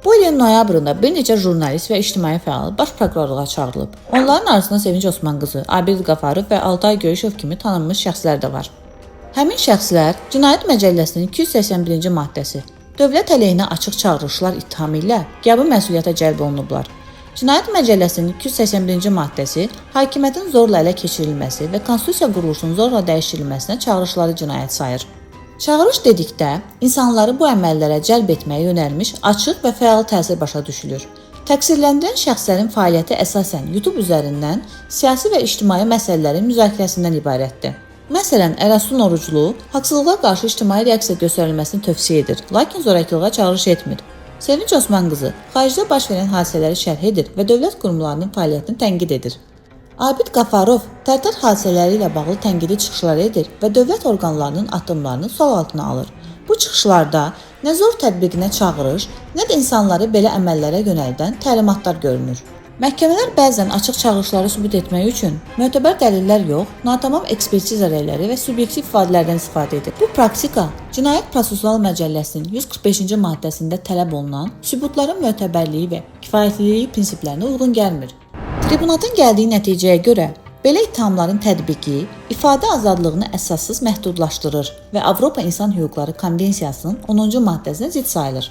Bu ilin noyabrında bir neçə jurnalist və ictimai fəal baş prokurorluğa çağırılıb. Onların arasında Sevinç Osmanqızı, Abid Qafarov və Altay Görüşov kimi tanınmış şəxslər də var. Həmin şəxslər Cinayət Məcəlləsinin 281-ci maddəsi dövlət əleyhinə açıq çağırışlar ittihamı ilə qiyabi məsuliyyətə cəlb olunublar. Cinayət Məcəlləsinin 281-ci maddəsi hakimiyyətin zorla ələ keçirilməsi və konstitusiya quruluşunun zorla dəyişdirilməsinə çağırışları cinayət sayır. Çağırış dedikdə insanları bu əməllərə cəlb etməyə yönəlmiş açıq və fəal təsir başa düşülür. Təqsirləndirilən şəxslərin fəaliyyəti əsasən YouTube üzərindən siyasi və ictimai məsələlərin müzakirəsindən ibarətdir. Məsələn, Ərəstun Oruclu haqsızlığa qarşı ictimai reaksiya göstərilməsini tövsiyə edir, lakin zorakılığa çağırış etmir. Sevinç Osmanqızı xaricdə baş verən hadisələri şərh edir və dövlət qurumlarının fəaliyyətini tənqid edir. Abid Qafarov Tərtər hadisələri ilə bağlı tənqidi çıxışlar edir və dövlət orqanlarının addımlarını sual altına alır. Bu çıxışlarda nə zor tətbiqinə çağırış, nə də insanları belə əməllərə yönəldən təlimatlar görünür. Məhkəmələr bəzən açıq çağırışları sübut etmək üçün mötəbər dəlillər yox, natamam ekspertiza rəyləri və subyektiv ifadələrdən istifadə edir. Bu praktika Cinayət Prosessual Məcəlləsinin 145-ci maddəsində tələb olunan sübutların mötəbərliyi və kifayətliliyi prinsiplərinə uyğun gəlmir. Tribunatın gəldiyi nəticəyə görə belə ittihamların tətbiqi ifadə azadlığını əsassız məhdudlaşdırır və Avropa İnsan Hüquqları Konvensiyasının 10-cu maddəsinə zidd sayılır.